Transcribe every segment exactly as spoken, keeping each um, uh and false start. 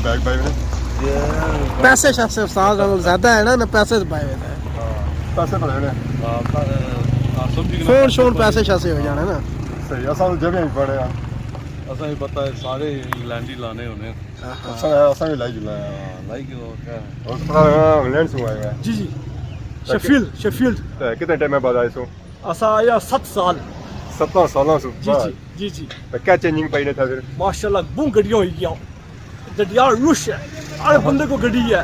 بیگ پائے ہوئے نے۔ پیسے شیسے استاد نال زیادہ ہے نا، نہ پیسے پائے ہوئے نے۔ ہاں، پیسے پڑے ہوئے نے۔ ہاں، پر، ہاں، سمجھی گیا۔ فون شون پیسے شیسے ہو جانے نا۔ صحیح، اساں جگہ ہی پڑے ہاں۔ اساں ہی پتہ ہے، سارے انگلینڈ ہی لانے ہونے۔ ہاں، ہاں۔ اساں، اساں بھی لائی جلنا ہے۔ ہاں، لائی کیوں کیا ہے؟ اور پتہ ہے، انگلینڈ سے آئے ہوئے ہیں۔ جی، جی۔ شیفیلڈ، شیفیلڈ۔ تے کتنے ٹائم بعد آئے سو؟ اساں آیا ست سال۔ ستاں سالاں سو جی، بعد؟ جی، جی، جی۔ تے کیا چینجنگ پائی نے تھا پھر؟ ماشاءاللہ، بہوں گڈیاں ہوئی گیاں۔ گڈیاں رش ہے، ہر بندے کو گڈی ہے۔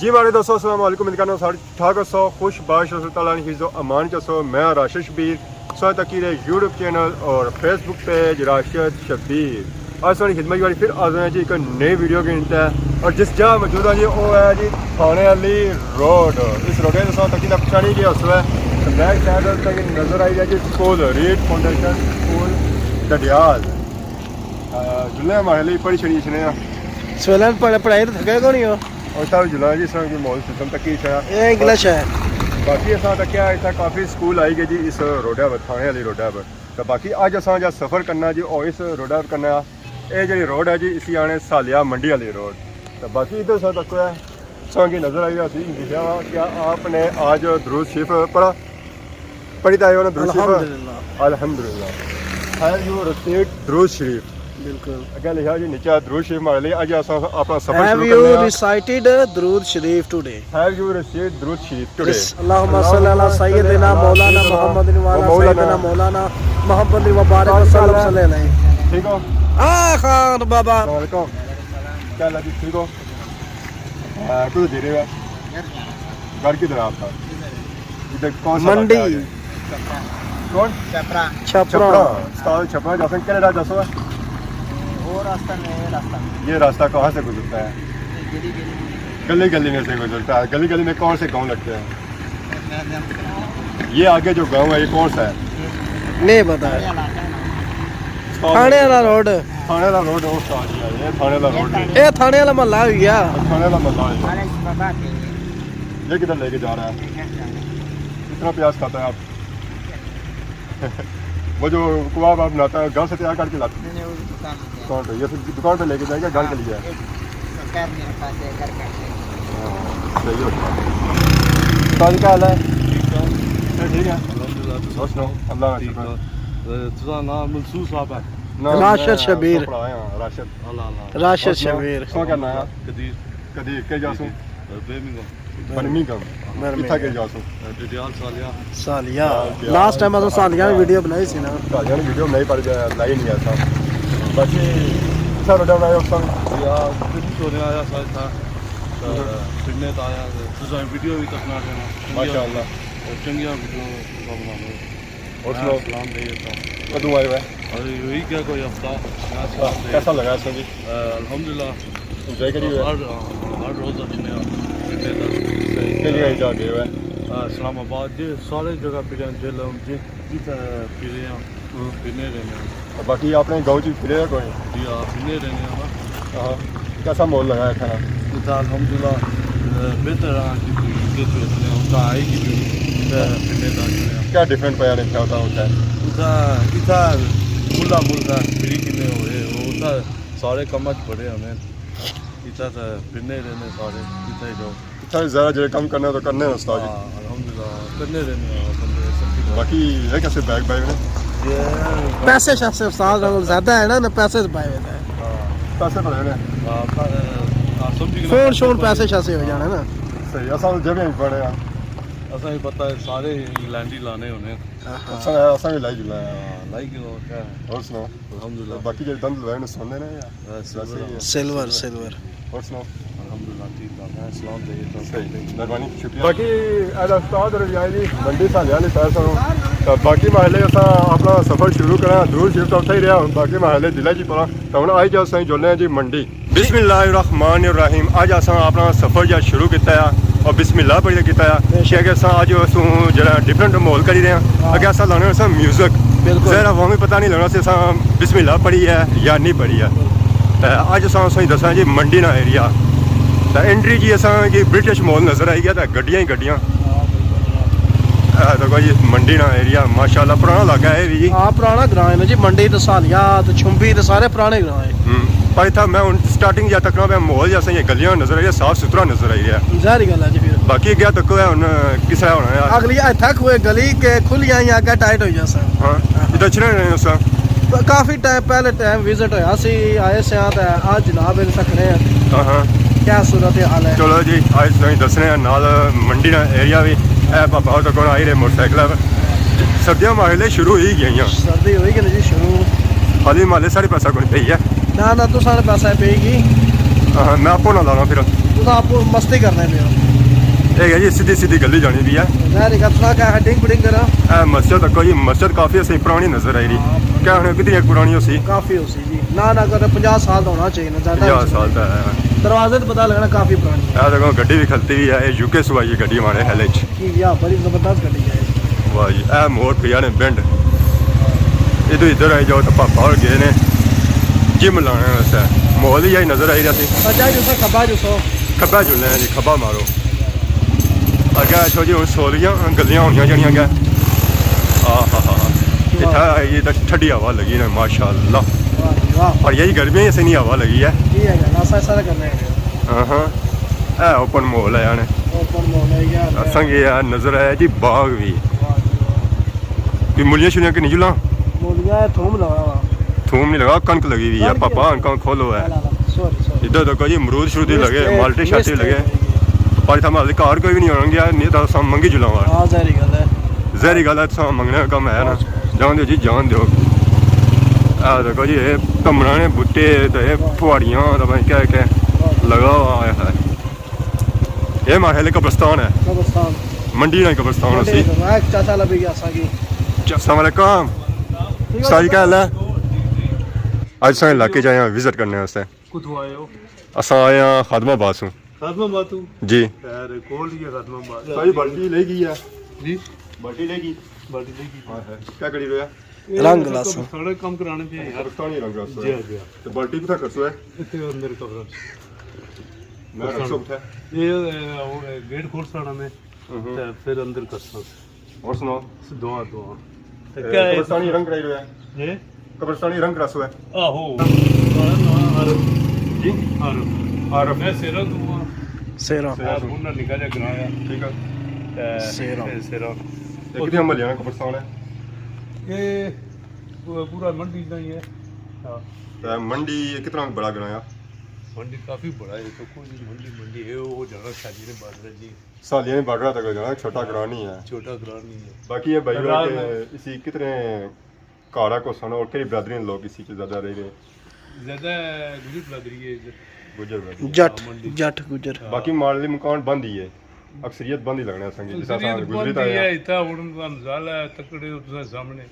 جی ماڑے دوستو، السلام علیکم، امید کرنا سارے ٹھاک ہسو، خوش باش ہسو، تعالیٰ نے حفظ و امان چ ہسو۔ میں راشد شبیر، سو تکی رہے یوٹیوب چینل اور فیس بک پیج راشد شبیر۔ آج ساری خدمت والی پھر حاضر ہیں جی ایک نئی ویڈیو کے انتہا۔ اور جس جگہ موجود ہیں جی، وہ ہے جی تھانے والی روڈ۔ اس روڈ کے ساتھ تکی نہ پچھانی گیا اس وقت بیک سائیڈ تک نظر آئی ہے جی سکول، ریڈ فاؤنڈیشن سکول ڈڈیال۔ آ، جلنے ہمارے لیے پڑھی شڑی اس نے۔ سویلن پڑھ-، پڑھائی تو تھکے کو نہیں ہو؟ اور سب جلنا جی، اس طرح کوئی ماحول سسٹم تک ہی اچھا۔ یہ انگلش ہے۔ باقی اساں تکیا اتنا کافی سکول آئی گئے جی اس روڈا پر، تھانے والی روڈا پر۔ تو باقی اج اساں جا سفر کرنا جی، او اس روڈا پر کرنا۔ اے جڑی روڈ ہے جی، اسی آنے سالیا منڈی والی روڈ۔ تو باقی ادھر سا تک ہے، سانگی نظر آئی رہا سی، لکھا ہوا کہ آپ نے آج درود شریف پڑھا۔ پڑھی تو آئے ہو نا درود شریف؟ الحمدللہ۔ الحمدللہ۔ Have you recited درود شریف؟ بالکل۔ اگے لکھا جی نیچے درود شریف مارے لے، اج اساں اپنا سفر Have شروع you کرنے ہیں۔ Recited درود شریف today? Have you recited درود شریف today? Yes. اللہم صل علی سیدنا مولانا محمد وعلی سیدنا مولانا محمد وبارک وسلم صلی اللہ علیہ۔ ٹھیک ہو؟ آ خان بابا۔ السلام علیکم۔ کیا حال ہے جی؟ ٹھیک ہو؟ ہاں، کدھر جی رہے ہو؟ گھر کدھر ہے آپ کا؟ ادھر کون سا منڈی۔ علاقہ ہے؟ کون؟ چھپرا۔ چھپرا۔ چھپرا۔ استاد چھپرا جاتے ہیں، کہڑے راہ دسو؟ وہ راستہ نہیں، یہ راستہ نہیں۔ یہ راستہ کہاں سے گزرتا ہے؟ گلی گلی میں۔ گلی گلی میں سے گزرتا ہے۔ گلی گلی میں کون سے گاؤں لگتے ہیں؟ یہ آگے جو گاؤں ہے، یہ کون سا ہے؟ نہیں پتا۔ استاد تھانے والا روڈ۔ تھانے والا روڈ، او استاد جی، یہ تھانے والا روڈ ہے۔ یہ تھانے والا محلہ ہو گیا۔ تھانے والا محلہ ہے۔ یہ کدھر لے کے جا رہا ہے؟ کتنا پیاز کھاتا ہے آپ؟ وہ جو کباب آپ بناتا ہے، گھر سے تیار کر کے لاتے ہیں؟ نہیں، نہیں، وہ دکان پہ۔ دکان پہ، یہ پھر دکان پہ لے کے جائے گا گھر کے لیے؟ ہاں، صحیح ہو گیا۔ تاج کیا حال ہے؟ ٹھیک ٹھاک۔ ٹھیک ہے۔ الحمدللہ، تساں اور سناؤ؟ اللہ کا ٹھیک شکر۔ ٹھاک۔ اے، تساں نام منصور صاحب ہے؟ نہ، راشد میں شبیر۔ سوپڑا آیا ہاں، راشد۔ اللہ، اللہ۔ راشد شبیر۔ تساں کیا نام ہے؟ قدیر۔ قدیر، کیا جاسو؟ قدیر۔ اے، برمنگھم۔ برمنگھم۔ برمنگھم۔ کتھا کے جاسو؟ اے، ڈڈیال سالیہ۔ سالیہ۔ سالیہ۔ لاسٹ ٹائم اساں سالیہ نے ویڈیو بنائی سی نا۔ سالیہ نے ویڈیو بنائی پر لائی نہیں آتا۔ باقی سر روڈا بنایا اس وقت۔ یا، دن سونے آیا سا تھا۔ تو پھرنے تو آیا، تساں ویڈیو بھی تکنا دینا۔ ماشاءاللہ۔ چنگیاں ویڈیو تساں بنا لو۔ اور سناؤ؟ سلام دے دیتا۔ کدوں آئے ہوئے؟ ارے، یہی کیا کوئی ہفتہ۔ اچھا، کیسا لگا سر جی؟ اے، الحمدللہ۔ انجوائے کری ہوئے؟ ہر، ہر روز اپنے آپ۔ صحیح۔ کہڑی جگہ گئے ہوئے؟ اے، اسلام آباد جی، سارے جگہ پھرے ہیں، جیل ہم جی، جتھے پھرے ہیں، ہوں۔ پھرنے رہنے ہیں۔ باقی اپنے گاؤں چ پھرے ہو کوئی؟ جی ہاں، پھرنے رہنے ہیں نا۔ ہاں۔ کیسا ماحول لگا ہے اتھا؟ اتھا الحمدللہ، اے، بہتر ہے کہ کوئی یوکے چ اتنے اتھا آئی کی جڑی، تے پھرنے دا جڑیا۔ کیا ڈفرنٹ پیا رکھا اتھا اتھا؟ اتھا، اتھا کھلا ملک ہے، فری کنے ہوئے، وہ اتھا سارے کماں چ بڑے ہونے۔ اتھا تے پھرنے رہنے سارے، جتھے ہی جاؤ۔ اتھا زیادہ جڑے کم کرنے تو کرنے ہیں استاد جی۔ ہاں، الحمدللہ، کرنے رہنے ہیں بندے سب کی۔ باقی ہے کیسے بیگ بیگ نے؟ یہ پیسے شیسے استاد نال زیادہ ہے نا، نہ پیسے پائے ہوئے نے۔ ہاں۔ پیسے پڑے نے۔ ہاں، پر، ہاں، سمجھی گیا۔ فون شون پیسے شیسے ہو جانے نا۔ صحیح، اساں جگہ ہی پڑے ہاں۔ اساں ہی پتہ ہے، سارے انگلینڈ ہی لانے ہونے۔ ہاں، ہاں۔ اساں، اساں بھی لائی جلنا ہے۔ ہاں، لائی کیوں کیا ہے؟ اور سناؤ؟ الحمدللہ۔ باقی جڑے دند لوائے نے سونے نے یا؟ ہاں، سلور۔ سلور، سلور۔ اور سناؤ؟ الحمدللہ، ٹھیک ٹھاک ہے۔ سلام دے تو صحیح، مہربانی، شکریہ۔ باقی اے استاد رضیائی جی، منڈی سالیاں نے سر سنو۔ تو باقی محلے اساں اپنا سفر شروع کراں، درود شریف تو اتھا ہی رہیا، ہن باقی محلے دلے جی پڑا۔ تو ہن آئی جاؤ سائیں جلنے ہیں جی منڈی۔ بسم اللہ الرحمن الرحیم۔ اج اساں اپنا سفر جا شروع کیتا ہے اور بسم اللہ پڑھی کیتا ہے، کیونکہ اساں اج اسوں جڑا ڈفرنٹ ماحول کری رہے ہیں۔ ہاں۔ اگے اساں لانے اساں میوزک۔ بالکل۔ ظاہر عوام میں پتہ نہیں لگنا سی اساں بسم اللہ پڑھی ہے یا نہیں پڑھی ہے۔ تے اج اساں اساں دساں جی منڈی نا ایریا۔ تے انٹری جی اساں کی برٹش ماحول نظر آئی گیا تے گڈیاں ہی گڈیاں۔ اے دیکھو جی، منڈی نا ایریا ماشاءاللہ پرانا علاقہ ہے بھی جی۔ ہاں، پرانا گراں ہے نا جی، منڈی تے سالیاں تے چھمبی تے سارے پرانے گراں ہے۔ ہوں۔ پر اتھا میں ہن سٹارٹنگ جا تکنا پیا، ماحول جیسا یہ گلیاں نظر آئی رہیا، صاف ستھرا نظر آئی رہیا۔ ظاہری گل ہے جی پھر۔ باقی اگے تکو ہے ہن کس طرح ہونا ہے۔ اگلی اتھا کوئی گلی کے کھلیاں یا اگے ٹائٹ ہوئی جاسا۔ ہاں، ادھر اچھنے رہنے اساں۔ کافی ٹائم پہلے ٹائم وزٹ ہویا سی، آئے سیاں تے آج جناب ان تکنے ہیں۔ ہاں ہاں۔ کیا صورت حال ہے؟ چلو جی، آج تساں دسنے ہیں نال منڈی نا ایریا بھی۔ اے پاپا ہوتے کون آئی رہے موٹر سائیکل پر۔ سردیاں ماحلے شروع ہوئی گئیاں۔ سردی ہوئی گئی جی شروع۔ خالی ماحلے سارے پاسا کون پئی ہے۔ نہ نہ، تو سارے پاسا پئی گئی۔ ہاں، میں آپ نہ لانا پھر۔ تو تو آپ مستی کرنے پہ ہو۔ اے ہے جی، سیدھی سیدھی گلی جانی بھی ہے۔ ظاہر ہے، اپنا کیا ہیڈنگ بڈنگ کرا۔ اے مسجد تک جی، مسجد کافی اسی پرانی نظر آئی رہی۔ ہاں۔ کیا ہونا، کتنی ایک پرانی ہو سی؟ کافی ہو سی جی۔ نہ نہ، اگر پنجاہ سال تو ہونا چاہیے نا، زیادہ پنجاہ سال تو ہے۔ دروازے تو پتہ لگنا کافی پرانی ہے۔ اے دیکھو، گڈی بھی کھلتی ہوئی ہے، اے یو کے سوائی گڈی ہمارے ہیل اچ۔ کی یا، بڑی زبردست گڈی ہے۔ واہ جی، اے موڑ پیا نے بنڈ۔ ادھر، ادھر آئی جاؤ تو پاپا ہور گئے نے جم لانے واسطے۔ ماحول ہی یہی نظر آئی رہا سی۔ سجا جو سو، کھبا جو سو۔ کھبا جلنے ہیں جی، کھبا مارو۔ اگے اچھو جی، ہن سولیاں گلیاں ہونیاں جانیاں اگے۔ آہ ہا ہا۔ اتھا آئی تے ٹھڈی ہوا لگی نا، ماشاءاللہ۔ واہ جی واہ۔ اور یہی گرمیاں ہی ایسے نہیں ہوا لگی ہے۔ یہ ہے نا، سا سارا کرنا ہے۔ ہاں ہاں۔ اے اوپن ماحول ہے یار۔ اوپن ماحول ہے یار۔ اساں کی یار نظر آیا جی باغ بھی۔ واہ جی واہ۔ کوئی ملیاں شلیاں کہ نہیں جلاں؟ ملیاں ہے، تھوم لگا ہوا۔ تھوم نہیں لگا، کنک لگی ہوئی ہے۔ کنک پاپا، لگی۔ کنک کھولو ہے۔ لا، لا، لا، سوری، سوری۔ ادھر دیکھو جی، امرود شرود ہی لگے، مالٹے شالٹے لگے۔ پر اتھا مالے گھر کوئی بھی نہیں ہونا گیا، نہیں تو اساں منگی جلاں۔ ہاں، ظاہری گل ہے۔ ظاہری گل ہے، اتھا منگنے کا کم ہے نا۔ جان دیو جی، جان دیو۔ اے دیکھو جی، اے کمراں نے بوٹے تے اے پہاڑیاں تے پتہ نہیں کیا کیا لگا ہوا ہے۔ اے ماڑے خیال قبرستان ہے۔ قبرستان۔ منڈی نا قبرستان ہو سی۔ منڈی نا، ایک چاچا لبھی گیا اساں کی۔ السلام علیکم۔ ٹھیک ہو؟ ساری کیا حال ہے؟ اج اساں علاقے چ آئے ہاں وزٹ کرنے واسطے۔ کتھوں آئے ہو؟ اساں آئے ہاں خادم آباد سوں۔ خادم آباد تو؟ جی۔ خیر، کول ہی ہے خادم آباد۔ ساری بالٹی لے گئی ہے۔ جی؟ بالٹی لے گئی؟ بالٹی لے گئی۔ ہاں، ہے۔ کیا کری رہے؟ اے رنگ مطلب لاسوں۔ سارے کم کرانے پے یار۔ قبرستانی رنگ لاسوں۔ جی، جی۔ تے بالٹی کتھا کرسو ہے؟ اتھے اندر قبر۔ میں رکھسو کتھا؟ یہ، اے، وہ، اے، گیٹ کھول سانا میں۔ ہوں ہوں۔ تے پھر اندر کرسو۔ اور سناؤ؟ دعا، دعا۔ تے اے، کیا ہے؟ قبرستانی رنگ کرائی رہے ہیں؟ جی؟ قبرستانی رنگ کراسو ہے؟ آہو۔ تھوڑا نام عارف۔ جی؟ عارف۔ عارف۔ میں سیرا تو ہاں۔ سیرا۔ سیرا۔ بنا نکا جا گراں ہے۔ ٹھیک ہے۔ تے سیرا۔ تے سیرا۔ یہ کتنے محلے نا قبرستان ہے؟ یہ پورا منڈی دا ہی ہے۔ ہاں۔ تے منڈی یہ کتنا بڑا گراں ہے؟ منڈی کافی بڑا ہے، تو کوئی منڈی، منڈی ہے، وہ جانا شادی نے بارڈر ہے جی۔ سالیاں نے بارڈر تک جانا، چھوٹا گراں نہیں ہے۔ چھوٹا گراں نہیں ہے۔ باقی یہ بھائی لوگ اسی کتنے کارا کو سنو، اور کئی برادری نے لوگ اسی چ زیادہ رہ رہے ہیں؟ زیادہ گجر برادری ہے ادھر۔ گجر برادری۔ جٹ، ہاں، منڈی۔ جٹ گجر۔ ہاں۔ باقی ماڑے مکان بند ہی ہے، اکثریت بند ہی لگنا ہے سنگی، جس طرح اکثریت گزری بند ہی ہے۔ اتھا ہن تساں نظالہ تکڑے ہو تساں سامنے۔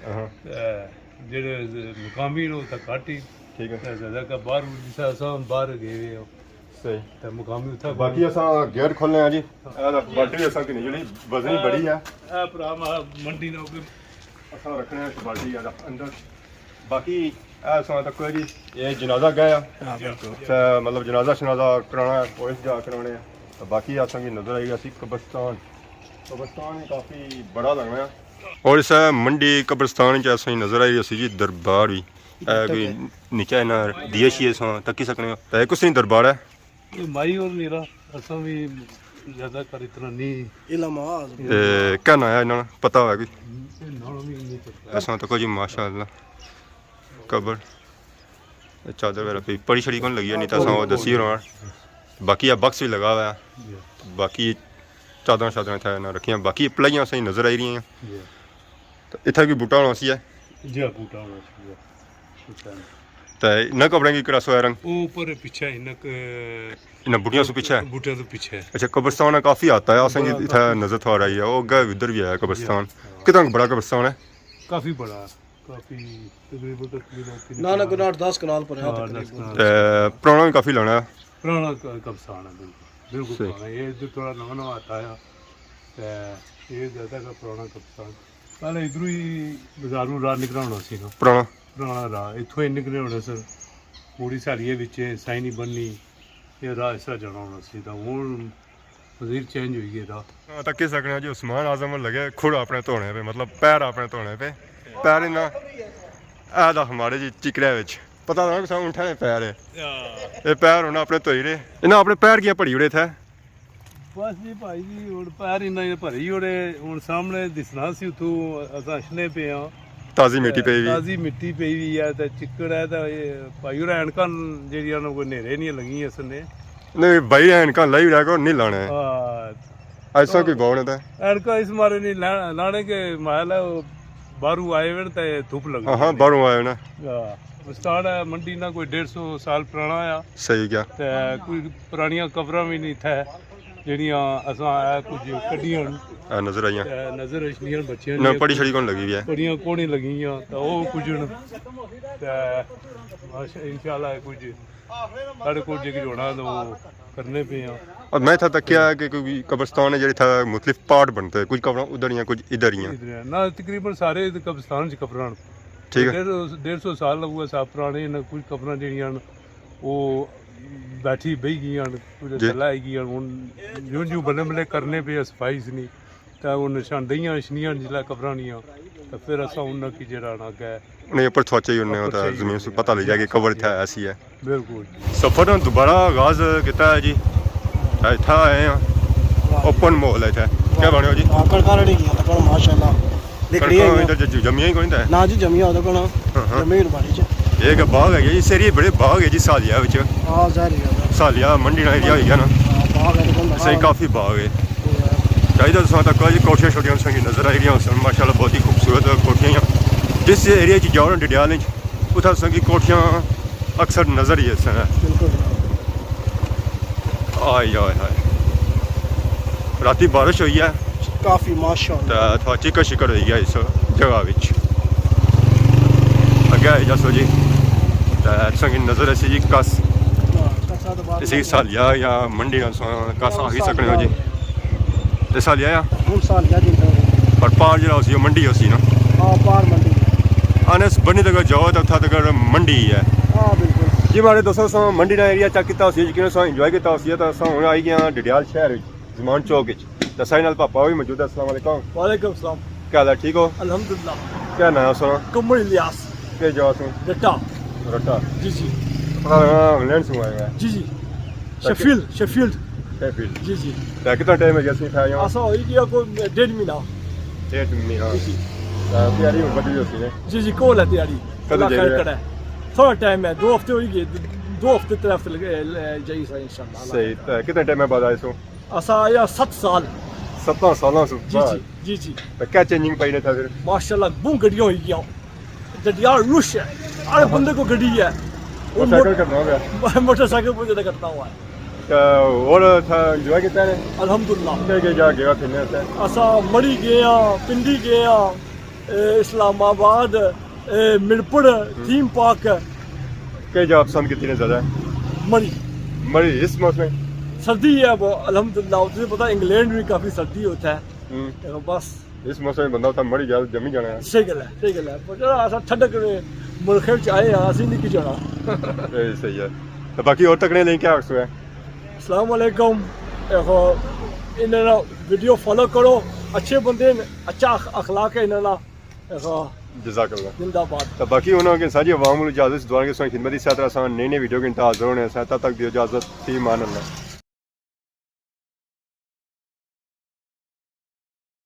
ہاں۔ تے جڑے مقامی نے اتھا گھٹ ہی۔ ٹھیک ہے۔ تے زیادہ کا باہر، جس طرح اساں باہر گئے ہوئے ہو۔ صحیح۔ تے مقامی اتھا باقی اساں گیٹ کھولنے ہیں جی۔ ہاں۔ اے بالٹی اساں کی نہیں جڑی وزنی بڑی ہے۔ اے بھرا ما-، منڈی نے اوپر اساں رکھنے ہیں بالٹی اندر۔ باقی اے ساں تک جی، یہ جنازہ گیا۔ ہاں، بالکل۔ تے مطلب جنازہ شنازہ کرانا ہے، پولیس جا کرانے ہیں۔ تے باقی اساں کی نظر آئی اسی قبرستان۔ قبرستان ہی کافی بڑا لگنا ہے۔ اور اس منڈی قبرستان چ اساں کی نظر آئی اسی جی دربار بھی۔ اے کوئی نیچا انہاں دیے شیے ساں تکی سکنے ہو۔ تے کس نی دربار ہے؟ یہ مائی اور میرا، اساں بھی زیادہ کر اتنا نہیں۔ علم آز۔ تے کیا نام ہے انہاں نا؟ پتہ ہویا کوئی؟ یہ نام بھی نہیں پتہ۔ اساں تکو جی ماشاءاللہ۔ قبر۔ اے چادر وغیرہ پئی، پڑی شڑی کون لگی ہے، نہیں تاں اساں او دسی رہا۔ باقی اے باکس بھی لگا ہوا ہے۔ جی۔ باقی چادراں شادراں اتھا نہ رکھیاں، باقی پلائیاں اساں نظر آئی رہی ہیں۔ جی۔ تے اتھا کوئی بوٹا ہونا سی ہے؟ جی ہاں، بوٹا ہونا سی ہے۔ تے انہاں قبراں کی کراسو ہے رنگ؟ او اوپر پچھے انہاں ک-، انہاں بوٹیاں سو پچھے؟ بوٹیاں سو پچھے۔ اچھا، قبرستان کافی آتا ہے، اساں کی اتھا نظر تھوڑا آئی ہے، او اگے ادھر بھی ہے قبرستان۔ جی ہاں۔ کتنا بڑا قبرستان ہے؟ کافی بڑا۔ کافی تقریباً، تقریباً کتنے نہ، نہ، کنال؟ کوئی آٹھ دس کنال پر ہے ہاں، تقریباً۔ دس کنال۔ تے پرانا بھی کافی لانا ہے۔ پرانا ق-، قبرستان ہے، بالکل، بالکل صحیح۔ پرانا۔ یہ ادھر تھوڑا نواں نواں آتا ہے، تے یہ زیادہ کا پرانا قبرستان۔ پہلے ادھروں ہی بازاروں راہ نکلنا ہونا سی نا۔ پرانا۔ پرانا راہ اتھوں ہی نکلنے ہونے سر، پوری ساڑی وچ سائنی بننی، یہ راہ اس طرح جانا ہونا سی۔ تاں ہن وزیر چینج ہوئی گیا تھا۔ ہاں، تاں کہہ سکنے آں جی عثمان اعظم لگے کھڑ اپنے دھونے پہ، مطلب پیر اپنے دھونے پہ۔ پیر انہاں اے دا ہمارے جی چکڑے وچ۔ پتہ لگا کہ ساں اونٹھاں نے پیر ہے۔ ہاں۔ اے پیر انہاں اپنے دھوئی رہے۔ انہاں اپنے پیر کیاں بھری اڑے تھے؟ بس جی بھائی جی، ہن پیر انہاں نے بھری اڑے، ہن سامنے دسنا سی اتھوں، اساں اچھنے پے آں۔ تازی مٹی پئی وی۔ تازی مٹی پئی وی ہے تے چکڑ ہے تے اے بھائی ہوراں اینکاں جیڑیاں نے کوئی نیرے نہیں لگیاں اس نے۔ نہیں بھائی، اینکاں لائی رہا کرو، نہیں لانے۔ ہاں۔ ایسا کوئی بھاؤ نہیں تھا۔ اینکاں اس مارے نہیں لا-، لانے کہ ماحول ہے، وہ باہروں آئے ہوئے تے دھوپ لگ ہاں، ہاں، باہروں آئے ہوئے نا۔ ہاں۔ استاد ہے منڈی نہ کوئی ڈیڑھ سو سال پرانا آیا۔ صحیح کیا۔ تے کوئی پرانیاں قبراں بھی نہیں تھے، جڑیاں اساں اے کچھ کڈیاں ہن۔ ہاں، نظر آئیاں۔ تے نظر اچھنیاں بچیاں نہ، دیاں۔ پڑی شڑی کون لگی ہوئی ہے؟ پڑیاں کون نہیں لگیاں، تے او کچھ ہن۔ تے ماشاء-، انشاءاللہ کچھ ساڑے کول جے کچھ ہونا تو وہ کرنے پے آں۔ اور میں تھا تکیا کہ کوئی قبرستان ہے جڑے تھا مختلف پارٹ بنتے ہیں، کچھ قبراں ادھر ہی ہیں، کچھ ادھر ہی ہیں۔ ادھر ہیں۔ نہ، تقریباً سارے قبرستان چ قبراں ہن۔ ٹھیک ہے۔ ڈیڑھ سو، ڈیڑھ سو سال ہوا سا پرانے، انہاں کچھ قبراں جڑیاں ہن، وہ بیٹھی بہی گئیاں ہن، کچھ جی۔ تھلے آئی گئیاں ہن۔ ہن یوں یوں بلے بلے کرنے پے، صفائی اس نی۔ تے او نشاندہیاں اشنیاں جسلے قبراں نیاں، تے فر اساں انہاں کی جیڑھا نا اگے انہیں اوپر تھوچے ہی انہیں اپر ہوتا ہے، چاہیے زمین سے ہوندے پتہ لگ جائے کہ قبر اتھا ایسی ہے۔ بالکل۔ سفر نے دوبارہ آغاز کیتا ہے جی۔ اتھا آئے ہیں۔ واہ۔ اوپن ماحول ہے اتھا۔ کیا بنے ہو جی؟ ہاں، کڑکا رڑی گیا، کڑکا ماشاءاللہ۔ لکڑی کڑکا ہے ادھر جو جمیاں ہی کوئی نہیں تھا۔ نہ جی، جمیا ہوتا کون؟ ہاں، ہاں۔ جمیا ہی بڑی چ۔ ایک باغ ہے جی، اس ایریے بڑے باغ ہے جی، سالیہ وچ۔ ہاں، ظاہر ہی ہے۔ سالیہ منڈی نا ایریا ہوئی گیا نا۔ ہاں، باغ ہے تو کون صحیح، کافی باغ ہے۔ چاہیے تو ساتھ تک جی کوٹھیاں شوٹھیاں سنگی نظر آئی رہیاں سن، ماشاءاللہ بہت ہی خوبصورت کوٹھیاں ہیں۔ جس ایریا چ جاؤ نا ڈڈیال وچ، اتھا سنگی کوٹھیاں اکثر نظر ہی ایسا ہے۔ بالکل۔ آئے ہائے ہائے۔ راتی بارش ہوئی ہے۔ کافی، ماشاءاللہ۔ تے تھوڑا چکڑ شکڑ ہوئی گیا اس جگہ وچ۔ اگے آئی جاسو جی۔ تے سنگی نظر ایسی جی کس۔ ہاں، کسا تو بات اسی ہے۔ سالیہ یا منڈی نال سو-، کس آ ہی سکنے ہو جی۔ تے سالیہ آیا؟ ہن سالیہ جی۔ پر پار جڑا ہوسی، او منڈی ہوسی نا۔ ہاں، پار منڈی۔ آنے اس بنی تک جاؤ تے اتھا تک منڈی ہی ہے۔ ہاں، بالکل۔ جی ماڑے دوستو، اساں منڈی نا ایریا چیک کیتا ہوسی، یقین اساں انجوائے کیتا ہوسی، تے اساں ہن آئی گئے ہاں ڈڈیال شہر وچ، زمان چوک وچ۔ تے ساڑے نال پاپا وی موجود ہے۔ السلام علیکم۔ وعلیکم السلام۔ کیا حال ہے؟ ٹھیک ہو؟ الحمدللہ۔ کیا ناں ہے سنا؟ قمر الیاس۔ کیا جگہ سن؟ رٹا۔ رٹا۔ جی جی۔ اپنا ناں انگلینڈ سے آیا ہے۔ جی جی۔ تے شیفیلڈ، شیفیلڈ۔ شیفیلڈ۔ جی جی۔ تے کتنا ٹائم ہے جیسے اتھا آیا؟ اسا ہوئی گیا کوئی ڈیڑھ مہینہ۔ ڈیڑھ مہینہ۔ جی جی۔ تے تیاری ہن بدی ہوسی ہے۔ جی جی، کول ہے تیاری۔ کدوں اللہ جائی خیر رہے؟ کرے۔ تھوڑا ٹائم ہے، دو ہفتے ہوئی گئے، دو ہفتے ترے ہفتے لگے، جائی سا انشاءاللہ۔ صحیح۔ تے کتنے ٹائم بعد آئے سو؟ اسا آیا ست سال۔ ستاں سالاں سو جی بعد؟ جی، جی جی۔ تے کیا چینجنگ پائی نے تھا پھر؟ ماشاءاللہ، بہوں گڈیاں ہوئی گیاں۔ ڈڈیال رش ہے، ہر بندے کو گڈی ہے۔ موٹر سائیکل کرنا ہوا ہے؟ موٹر سائیکل بہت زیادہ کرنا ہوا ہے۔ تے اور تھا انجوائے کیتا ہے؟ الحمدللہ۔ کیا کیا جا گیا پھرنے سے؟ اسا مڑی گئے ہاں، پنڈی گئے ہاں، اے اسلام آباد، اے مڑپڑ، تھیم پارک۔ کیا جا پسند کیتی نے زیادہ؟ مڑی۔ مڑی اس موسم؟ سردی ہے وہ، الحمدللہ، تجھے پتا انگلینڈ میں کافی سردی ہوتا ہے۔ ہوں۔ تے بس۔ اس موسم میں بندہ اتھا مڑی جا جمی جانا ہے۔ صحیح گل ہے، صحیح گل ہے۔ پر چلو، اساں ٹھڈک ملک وچ آئے ہاں، اسی نہیں کی جانا۔ صحیح، صحیح ہے۔ تو باقی اور تکنے لیں کیا آخسو ہے؟ السلام علیکم۔ دیکھو، انہاں نا ویڈیو فالو کرو، اچھے بندے نے، اچھا اخ-، اخلاق ہے انہاں نا۔ دیکھو۔ جزاک اللہ۔ زندہ باد۔ تو باقی انہاں کے ساری عوام کو اجازت دعا کے ساتھ خدمت اس طرح نئی نئی ویڈیو کے انتہا حاضر ہونے ہیں۔ تب تک دیو اجازت، فی امان اللہ۔